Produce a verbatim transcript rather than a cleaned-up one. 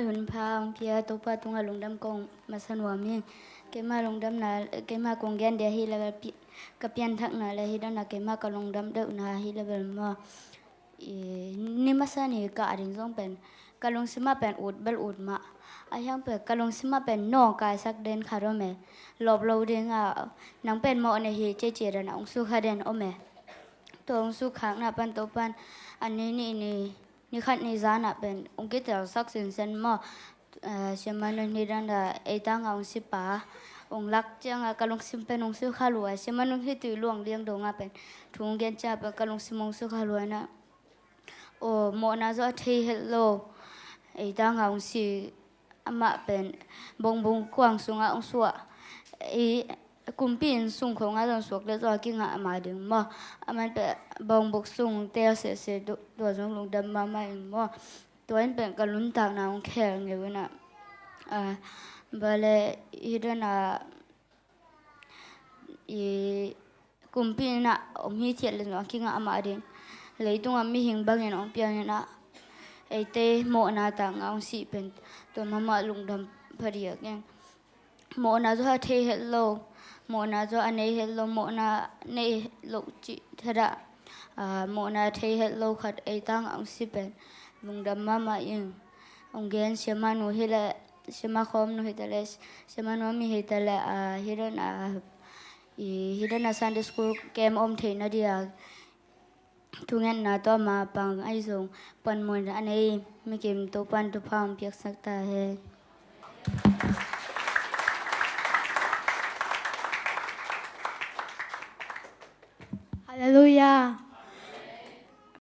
Hun pha hong pia Topa tungah lungdam kong masa nuam hi. Keima lungdamna, keima kong gen dia hi level pi-, ka pianthakna le hi dana keima ka lungdam deuhna hi level maw. I, ni masa ni ka ading zong pen ka lungsimah pen ut bel ut mah. A hiang pen ka lungsimah pen nawngkaisak den khat om e. Lawp lo dinga nang pen mawh ne hi cece dana hong sukha den om e. Tua hong sukhakna pan Topan a ni ni ni ni khat ni zana pen hong kitelsak sinsen maw. Eh, siamanu hi dana eitanga hong sipa hong lak cianga ka lungsim pen hong sukha lua. Siamanu hi tui luang liang donga pen thu hong gen cianga pen ka lungsim hong sukha lua na. Aw, mawhna zaw a thei het lo. Eitanga hong si amah pen bongbung kuang sunga hong suah. I kumpi in sung khonga zong suak le zaw a kingah ama ding maw. Aman pen bongbuk sung tel sese tua zong lungdam mahmah ing maw. Tua in pen ka nuntakna hong khel ngeu ina. Ah, bale hi dana i kumpi inah hong hithiat le zong a kingah amah ding. Leitungah mihing bangin hong piang inah eite mawhna tangah hong sih pen tua mahmah lungdam phadiak ing. Mawhna zaw a thei het lo. Mawhna zaw a nei het lo. Mawhna nei het lo cih thadah. Ah, mawhna thei het lo khat eitangah hong si pen lungdam mahmah ing. Hong gen siamanu hi le siama khawmnu hi ta le siamanu a mi hi ta le, ah, hi dana, ah, i hi dana Sunday school camp om theihna dia thungetna tawh ama pang ahi zong panmun a nei mikim Topan thupha hong piaksak ta hen. Halleluiah.